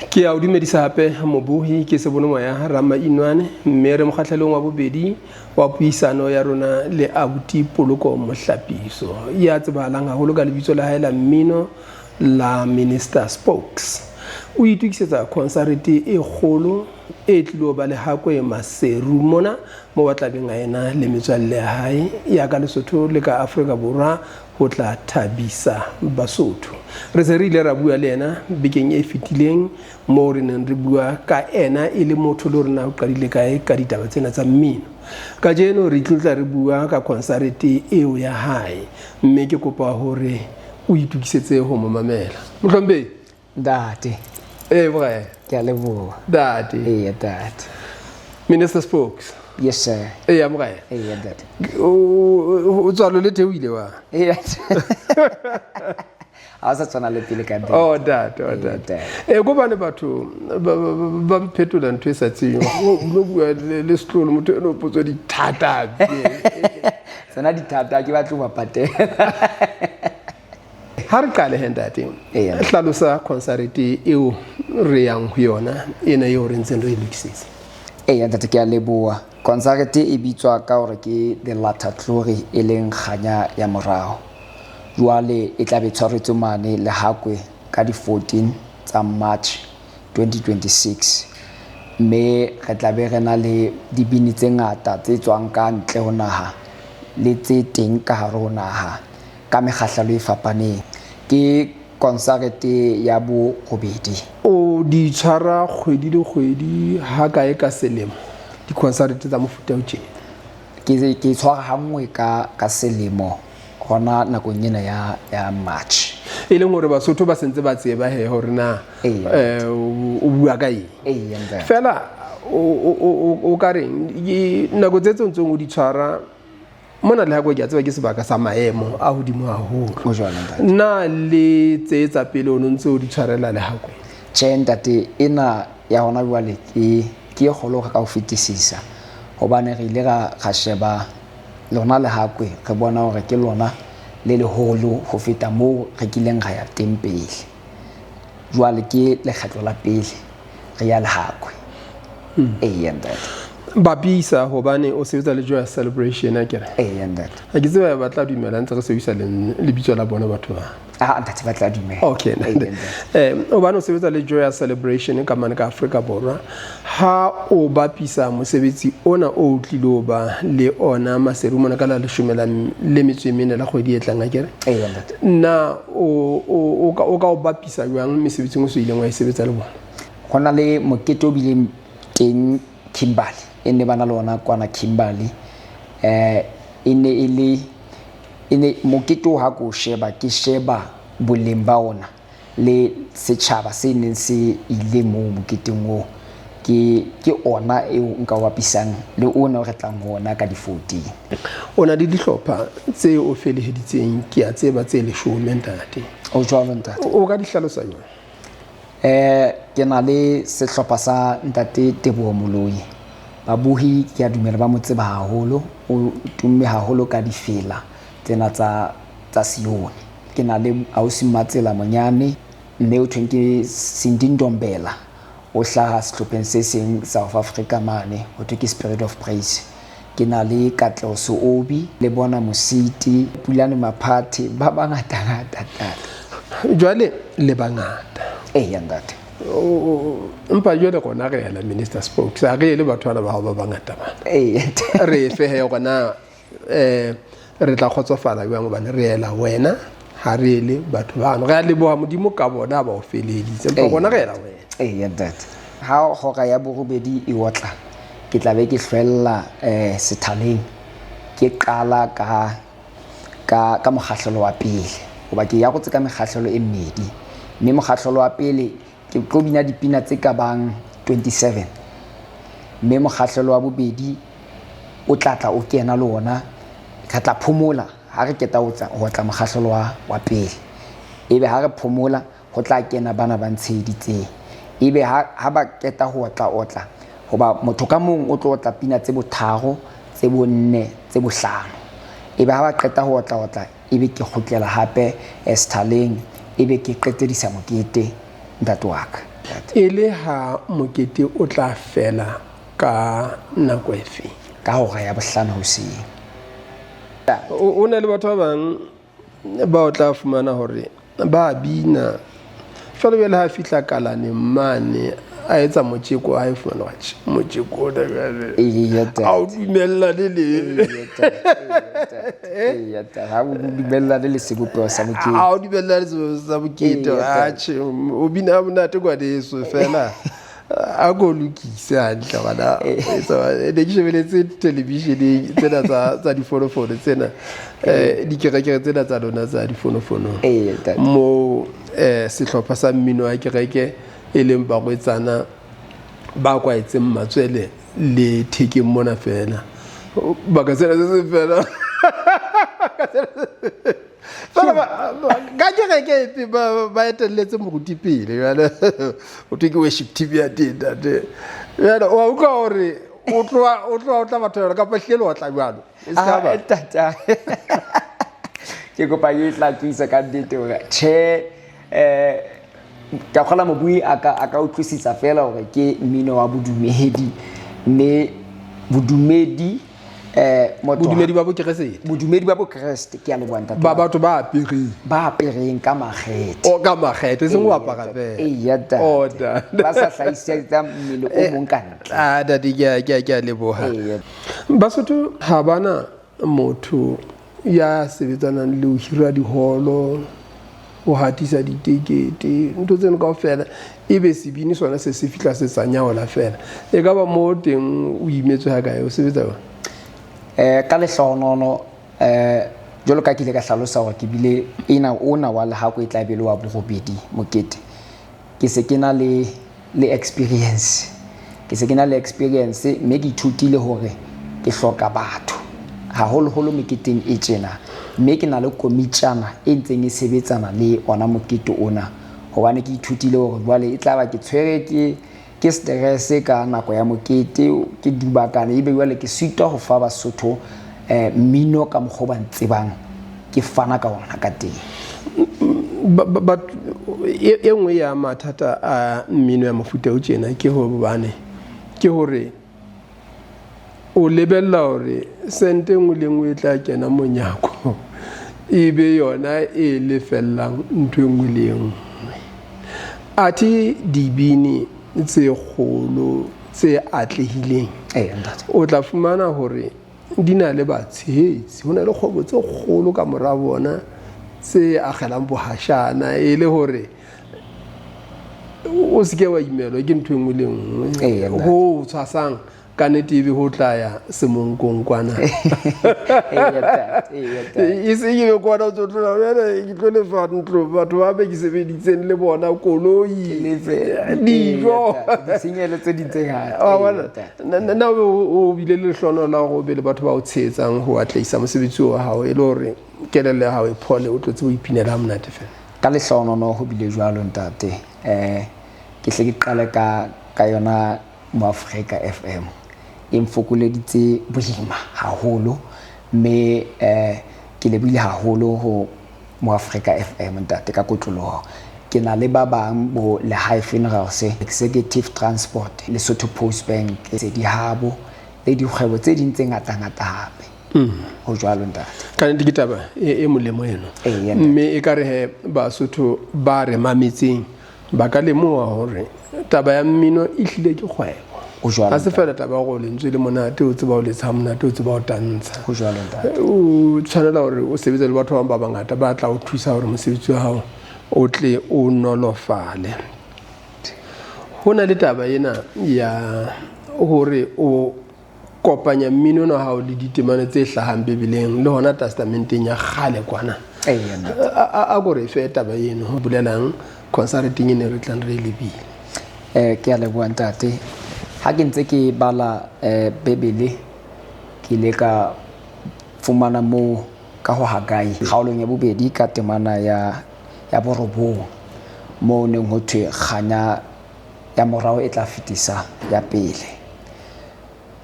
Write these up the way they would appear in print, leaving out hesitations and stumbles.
Ke a o dumedisa hape mobohi ke Sebonomoya Ramainwane mme re mokgahlelong wa bobedi wa puisano ya rona le abuti Poloko Mohlapiso ya tsebahalang haholo ka lebitso la hae la mmino la Minister Spokes. O itokisetsa khonsarete e kgolo e tlilo ba Lehakwe Maseru mona mo ba tlabeng a ena le metswalle ya hae ya ka Lesotho le ka Afrika Borwa ho tla thabisa Basotho. Re se re ile ra bua le ena bekeng e fetileng moo re neng re bua ka ena e le motho le hore na o qadile kae ka ditaba tsena tsa mmino. Kajeno re tlotla re bua ka konsarete eo ya hae mme ke kopa hore o itokisetse ho mo mamela. Mohlomphehi. Ntate. Ee, bokae? Ke a leboha. Ntate. Ee, ntate. Minister Spokes. Yes, sir. Ee, bokae? Ee, ntate. O tswalo le theohile wa? Ee. Ha o sa tshwana le pele ka ntate. Oh, ntate, oh, ntate. Ee, ko bane batho ba mphetola ntho e sa tsebeng. O lo bua le setlolo motho eno potso dithata. Tsona dithata ke batlo ba patela. Ha re qale he ntate, hlalosa khonsarete eo re yang ho yona ena eo re ntseng re e lokisetsa. Eya ntate, ke a leboha. Khonsarete e bitswa ka hore ke The Latter Glory e leng kganya ya morao. Jwale e tla be tshwaretswe mane Lehakwe ka di-14 tsa March 2026 mme re tla be re na le dibini tse ngata tse tswang ka ntle ho naha le tse teng ka hare ho naha. ka mekgahlelo e fapaneng. Ke konsarete ya borobedi. O di tshwara kgwedi le kgwedi ha kae ka selemo dikonsarete tsa mofuta o tjena? Ke tshwara ha nngwe ka selemo hona nakong ena ya March. E leng hore Basotho ba sentse ba tseba he hore na o bua ka eng. Fela o ka reng nako tse tsontsong o di tshwara mona le hako ke a tseba ke sebaka sa maemo a hodimo haholo. Na le tse tsa pele o no ntse o di tshwarela le hako? Tjhe ntate, ena ya hona jwale ke e kgolo ka ho fetisisa hobane re ile ra sheba lona Lehakwe, re bona hore ke lona le leholo ho feta moo re kileng ra ya teng pele. Jwale ke lekgetlo la pele re ya Lehakwe. Eya ntate. Bapisa hobane o sebetsa le Joyous Celebration akere? Eya ntate. Ha ke tseba ba tla dumela ntse re sebedisa lebitso la bona batho ba. Ah ntate ba tla dumela. Okay. Hobane o sebetsa le Joyous Celebration ka mane ka Afrika Borwa. Ha o bapisa mosebetsi ona o tlilo ba le ona Maseru mona ka la leshome la le metso e mene la kgwedi e tlang akere? Eya ntate. Na o ka o bapisa jwang mesebetsing o so ileng wa e sebetsa le bona? Ho na le mokete o bileng teng Kimberley, e ne ba na le ona kwana Kimberley. E ne e le e ne mokete o ha ko sheba ke sheba boleng ba ona le setjhaba se neng se ile moo moketeng oo, ke ona eo nka o bapisang le ona o re tlang ho ona ka di-14. O na le dihlopha tse o feleheditseng ke a tseba tse leshome ntate. O jwalo ntate. O ka di hlalosa jwang? Ke na le sehlopha sa ntate Teboho Moloi. Babohi ke a dumela ba mo tseba haholo, o tumme haholo ka difela tsena tsa Sione. Ke na le ausi Matsela Monyane mme o thweng ke Cindy Ndombela, o hlaha sehlopheng se seng South Africa mane ho thwe ke Spirit of Praise. Ke na le Katleho Seobi le bona Mositi, Pulane Maphathe, ba bangata ngata ntate. Jwale le bangata. Eya ntate. Empa jwale rona re ela Minister Spokes, ha re ele batho bana ba hao ba bangata bana. Eya. Re fe he hore na re tla kgotsofala jwang hobane re ela wena ha re ele batho bano. Re a leboha Modimo ka bona ba o feleleditse, empa rona re ela wena. Eya ntate. Ha hora ya borobedi e otla, ke tla be ke hlwella sethaleng, ke qala ka mokgahlelo wa pele, hoba ke ya rotse ka mekgahlelo e mmedi, mme mokgahlelo wa pele ke tlo bina dipina tse ka bang 27, mme mokgahlelo wa bobedi o tla tla o kena le ona, re tla phomola ha re qeta ho tla mokgahlelo wa pele, ebe ha re phomola ho tla kena bana ba ntsheheditseng, ebe ha ba qeta ho otla hoba motho ka mong o tlo otla pina tse botharo, tse bonne, tse bohlano, ebe ha ba qeta ho otla ebe ke kgutlela hape sethaleng, ebe ke qetedisa mokete. Ntate wa ka. E le ha mokete o tla fela ka nako efe? Ka hora ya bohlano hoseng. O na le batho ba bang ba o tla fumana hore ba bina jwale jwale ha fihla kalaneng mane a etsa motjeko a e fumana wa tjhe motjeko ona jwale a o dumellane le ha o dumellane le sebopeho sa mokete a o dumellane le sebopeho sa mokete atjhe o bina ha monate kwaneso fela a ko lokise hantle gona ne ke shebeletse televisioneng tsena tsa difonofono tsena um dikerekere tsena tsa lona tsa difonofonong mo um sehlopha sa mmino wa kereke e leng barwetsana ba kwaetseng matswele le thekeng mona fela baka sena se se fela fela ka kereke epe ba eteletse moruti pele jale o thwe ke worship team ya teng tate jale wa utlwa gore o tloa o tla batho jalo kapa hlile le otla jalo e se ka tata ke kopa e tlakisa ka nnete gore tjhe um ka kgola mobui a ka utlwisisa fela gore ke mmino wa bodumedi mme bodumedi bodumedi ba bokeresete bodumedi ba bokeresete ke a leboha ntate ba batho ba apereng ba apereng ka makgethe o ka makgethe e seng go apara fela eya ntate ba sa hlahisetsa mmele o mong ka ntle a ntate ke a leboha Basotho ha bana motho ya sebetsanang le ho hira diholo ho hatisa ditekete ntho tseno kaofela ebe sebini sona se se fihla se tsanyaola fela e ka ba mo teng o imetswe ha kae o sebetsa jwang? Ka lehlohonolo jwalo ka ke ile ka hlalosa hore ke bile ena ona wa lehako e tla be le wa borobedi mokete ke se ke na le le experience ke se ke na le experience mme ke ithutile hore ke hloka batho haholoholo meketeng e tjena mme ke na le komitjana e ntseng e sebetsana le ona mokete ona hobane ke ithutile hore jwale e tla ba ke tshwere ke ke stress ka nako ya mokete ke dubakane ebe jwale ke sitwa ho fa Basotho mmino ka mokgwa o ba ntsebang ke fana ka ona ka teng. E nngwe ya mathata a mmino ya mofuta o tjena ke hobane ke hore o lebella hore sente nngwe le nngwe e tla kena monyako e be yona e lefellang ntho e nngwe le e nngwe. Athe dibini tse kgolo tse atlehileng o tla fumana hore di na le batshehetsi, ho na le kgwebo tse kgolo ka mora bona tse akgelang bohashana e le hore o seke wa imelwa ke ntho e nngwe le nngwe ho tshwasang ka nnete ebe ho tla ya semonkong kwana e se ke be kwana o tsotlola jale ke tlo lefa ntlo batho ba be ke sebeditseng le bona koloi dijo na o bile le lehlono la gore o be le batho ba o tshehetsang ho atlehisa mosebetsi wa hao e le gore kelello ya hao e phole o tlo tsebe ho ipinela ha monate fela? Ka lehlohonono ho bile jwalo ntate. Ke hle ke qale ka ka yona Moafrika FM e mfokoleditse boima haholo mme ke lebohile haholo ho Moafrika FM ntate ka kotloloho. Ke na le ba bang bo Lehae Funerals, Executive Transport, Lesotho Post Bank, Sedihabo le dikgwebo tse ding tse ngata-ngata hape. Ho jwalo ntate. Ka nnete ke taba e molemo eno. Mme e ka re he Basotho ba re mametseng ba ka lemoha hore taba ya mmino e hlile ke kgwebo. Ha se fela taba ya gore lentswe le monate, o tseba ho letsha monate, o tseba ho tantsha. O tshwanela hore o sebetse le batho ba bang ba bangata ba tla o thusa hore mosebetsi wa hao o tle o nolofale. Ho na le taba ena ya hore o kopanya mmino ona wa hao le ditemane tse hlahang Bibeleng le hona testamenteng ya kgale kwana. A ko re fe taba eno ho bolelang consulting e ne re tlang re e lebile. Ke a leboha ntate. Ha ke ntse ke bala Bibele ke ile ka fumana moo ka ho Hagai kgaolong ya bobedi ka temana ya ya borobong moo neng ho thwe kganya ya morao e tla fetisa ya pele.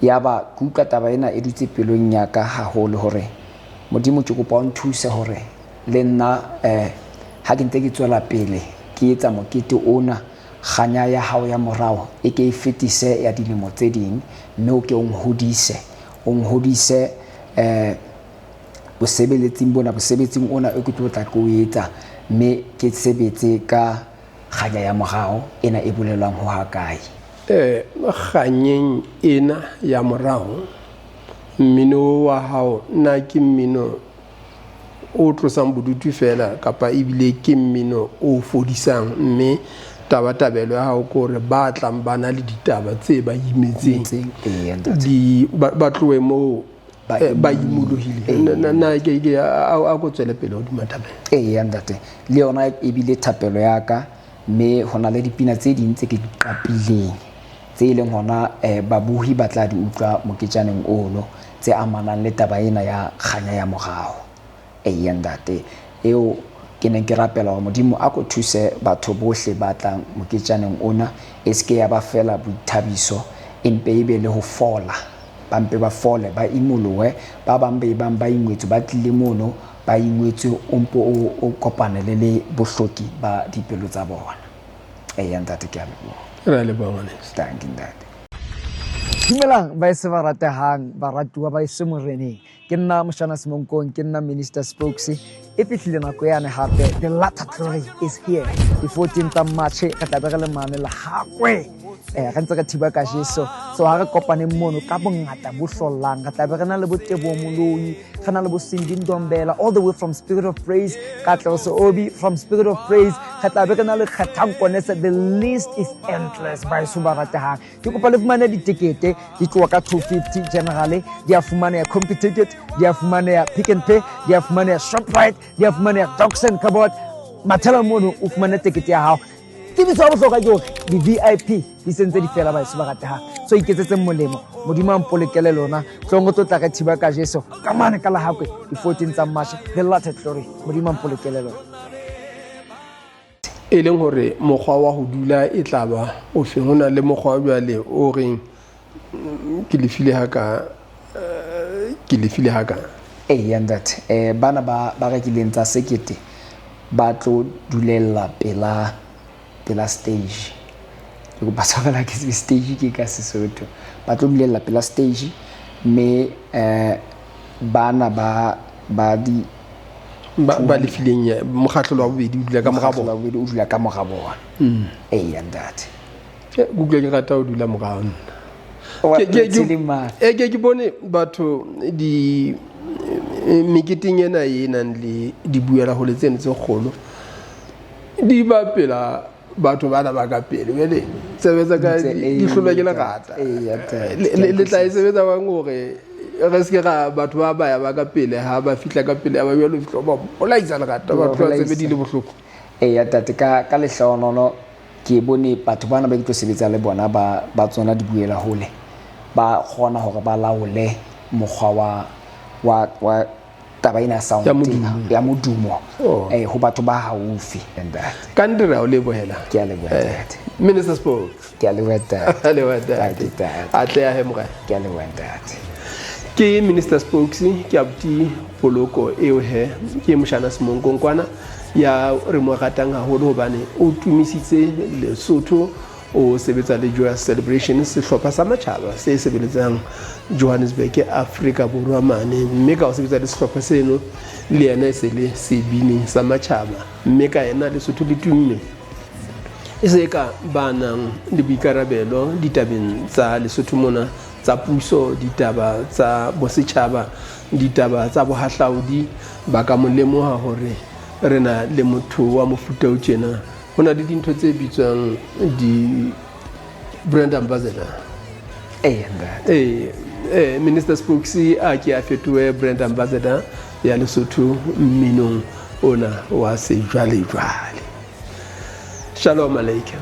Yaba ke utlwa taba ena e dutse pelong ya ka haholo hore Modimo ke kopa o nthuse hore le nna ha ke ntse ke tswela pele ke etsa mokete ona, kganya ya hao ya morao e ke e fetise ya dilemo tse ding, mme o ke o nhodise, o nhodise bosebeletsing bona, bosebetsing ona e ke tlo tla ke o etsa, mme ke sebetse ka kganya ya morao ena e bolelwang ho Hakae. Kganyeng ena ya morao, mmino wa hao na ke mmino o tlosang bodutu fela kapa ebile ke mmino o fodisang, mme tabatabelo ya hao ke hore ba tlang ba na le ditaba tse ba imetseng di ba tlohe moo ba imolohile? Na ke a ko tswele pele hodima taba? Eya ntate, le yona ebile thapelo ya ka, mme ho na le dipina tse ding tse ke di qapileng tse e leng hona babohi ba tla di utlwa moketjaneng ono, tse amanang le taba ena ya kganya ya morao. Eya ntate, eo ke neng ke rapela hore Modimo a ko thuse batho bohle ba tlang moketjaneng ona, e se ke ya ba fela boithabiso, empe e be le ho fola, ba mpe ba fole, ba imolohe. Ba bang be bang ba ingwetswe, ba tlile mono ba ingwetswe, o mpo o kopanele le bohloki ba dipelo tsa bona. Eya ntate, ke a leboha. Re a leboha ngwaneso. Thank you ntate. Dumelang ba ese ba ratehang, baratuwa ba ese moreneng. Ke nna Moshana Semonkong, ke nna Minister Spokes. E fihlile nako yane hape, the latter glory is here. Di 14 tsa March re tla be re le mane Lehakwe. Re ntse re thiba ka Jesu. So ha re kopaneng mono ka bongata bo hlollang, re tla be re na le bo Teboho Moloi, re na le bo Cindy Ndombela all the way from Spirit of Praise, Katleho Seobi from Spirit of Praise, re tla be re na le Kgethang Konese. The list is endless baeso ba ratehang. Ke kopa le fumane ditekete, di tloha ka 250 generally, di a fumaneha Computicket, di a fumaneha Pick n Pay, di a fumaneha Shoprite, di a fumaneha Docs and Cupboard. Mathela mono o fumane tekete ya hao. Tsebiso ya bohlokwa ke hore di-VIP di sentse di fela baeso ba ratehang. So iketsetseng molemo, Modimo a mpolokele lona. Tlong re tlo tla re thiba ka Jesu ka mane ka Lehakwe di 14 tsa March, the latter glory. Modimo a mpolokele lona. E leng hore mokgwa wa ho dula e tla ba o feng? Ho na le mokgwa jwale o reng ke lefile haka, ke lefile haka. Eya ntate, bana ba rekileng tsa sekete ba tlo dulella pela pela stage. Ke kopa tshwarela ke stage ke ka Sesotho. Ba tlo dulella pela stage, mme bana ba di ba lefileng mokgahlelo wa bobedi o dula ka mora bona. Mokgahlelo wa bobedi o dula ka mora bona. Eya ntate. Ke utlwa ke rata ho dula morao nna. Ke bone batho di meketeng ena e nang le dibuela hole tseno tse kgolo, di ba pela batho bana ba ka pele. Jwale tsebe tsa ka di hlolwa ke lerata. Le tla e sebetsa bang hore re se ke ra batho ba baya ba ka pele, ha ba fihla ka pele ba jwalo fihla ba bolaisa lerata, batho ba tsebe di le bohloko. Eya tate, ka lehlohonono ke bone batho bana ba ke tlo sebetsa le bona ba tsona dibuela hole, ba kgona hore ba laole mokgwa wa taba ena sound ya modumo ho batho ba haufi. Ka nnete re a o lebohela. Ke a leboha ntate. Minister Spokes. Ke a leboha ntate. A leboha ntate. A tle a he morena. Ke a leboha ntate. Ke Minister Spokes, ke abuti Poloko eo he, ke Moshana Semonkong kwana ya re mo ratang haholo hobane o tumisitse Lesotho, o sebetsa le Joyous Celebration, sehlopha sa matjhaba se sebeletsang Johannesburg, Afrika Borwa mane, mme ka ho sebetsa le sehlopha seno le yena e se le sebini sa matjhaba, mme ka yena Lesotho le tumme. E se ka ba nang le boikarabelo ditabeng tsa Lesotho mona, tsa puso, ditaba tsa bosetjhaba, ditaba tsa bohahlaudi, ba ka mo lemoha hore re na le motho wa mofuta o tjena. Ho na le dintho tse bitswang di brand ambassador. Minister Spokes a ke a fetohe brand ambassador ya Lesotho mminong ona wa sejwalejwale. Shalom aleikum.